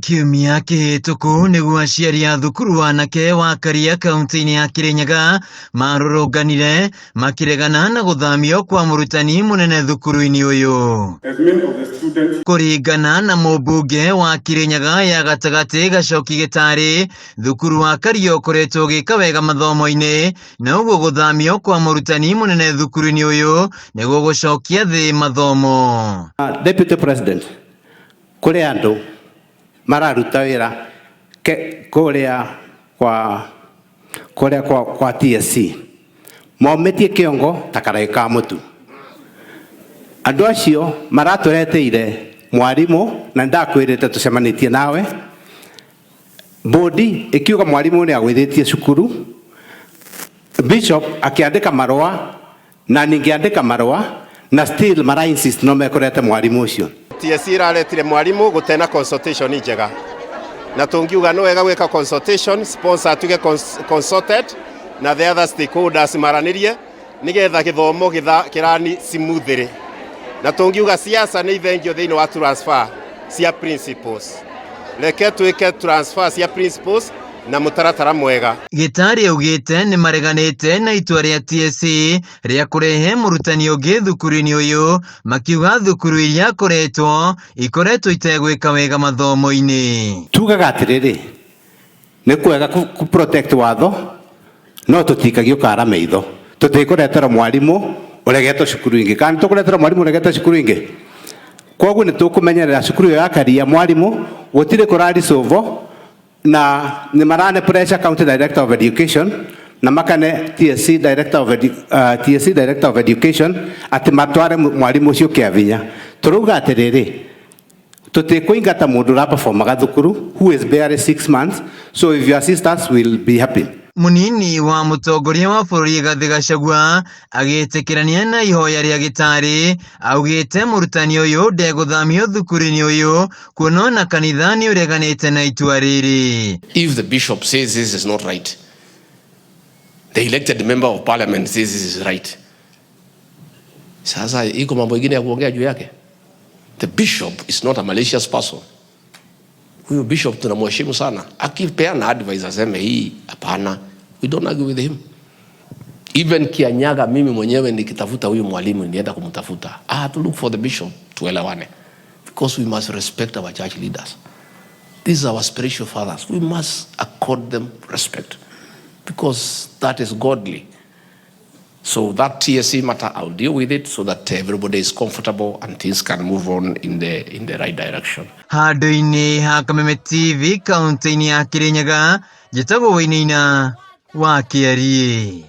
Kiumia kĩhĩtũku nĩguo aciari a thukuru wanake wa Karia kaunti-inĩ ya Kirinyaga marũrũnganire makĩregana na gũthamio kwa mũrutani mũnene thukuru-inĩ ũyũ. As many of the students Kũringana na mũmbunge wa Kirinyaga ya gatagatĩ Gacoki Gĩtarĩ, thukuru wa Karia ũkoretwo ũgĩka wega mathomo-inĩ na ũguo gũthamio kwa mũrutani mũnene thukuru-inĩ ũyũ nĩguo gũcokia thĩ mathomo. Deputy President, kũrĩ andũ mararuta wĩra kũrĩa kwa kũrĩa kwa TSC momĩtie kĩongo ta karaĩ ka mũtu. Andũ acio maratũreteire mwarimũ na ndakwĩrĩte tũcemanĩtie nawe bodi ĩkiuga mwarimũ nĩ agwĩthĩtie cukuru. Bishop akĩandĩka marũa na ningĩandĩka marũa na still mara insist no mekũrete mwarimũ ũcio. TSC iraretire mwarimu gutena consultation njega na tungiuga no wega gwika consultation, sponsor atuge consulted na the other stakeholders maranirie nigetha githomo kirani smoothly, na tungiuga siasa nĩ ithengio thĩinĩ wa transfer cia principals. Reke twĩke transfer cia principals na mũtaratara mwega. Gĩtarĩ augĩte nĩ mareganĩte na itua rĩa TSC rĩa kũrehe mũrutani ũngĩ thukuru-inĩ ũyũ, makiuga thukuru iria akoretwo ikoretwo itegwĩka wega mathomo-inĩ. Tugaga atĩrĩrĩ, nĩ kwega ku protect watho no tũtikagio kara maitho. Tũtikũretera mwarimũ ũregetwo cukuru ingĩ kana tũkũretera mwarimũ ũregetwo cukuru ingĩ. Koguo nĩ tũkũmenyerera cukuru ĩyo ya Karia mwarimũ gũtirĩ kũraricovo na nĩ marane pressure county director of education na makane TSC director of TSC director of education atĩ matware mwarimũ ũcio kĩa vinya. Tũrauga atĩrĩrĩ, tũtikũingata mũndũ ũraperformaga thukuru who is barely 6 months, so if your sisters will be happy. Munini wa mũtongoria wa bũrũri Rigathĩ Gachagua agĩtĩkĩrania na ihoya rĩa Gĩtarĩ, augĩte mũrutani ũyũ ndegũthamio thukuru-inĩ ũyũ kuona ona kanitha nĩ ũreganĩte na itua rĩrĩ. If the bishop says this is not right, the elected member of parliament says this is right. Sasa iko mambo ingine ya kuongea juu yake? The bishop is not a malicious person. Huyu bishop tunamheshimu sana. Akipeana advice aseme hii hapana, we don't argue with him. Even Kianyaga, mimi mwenyewe nikitafuta huyu mwalimu nienda kumtafuta. I had to look for the bishop tuelewane. Because we must respect our church leaders. These are our spiritual fathers. We must accord them respect because that is godly. So that TSC matter, I'll deal with it so that everybody is comfortable and things can move on in the right direction. Handũ-inĩ ha Kameme TV kaunti-inĩ ya Kirinyaga, njĩtagwo Wainaina wa Kĩariĩ.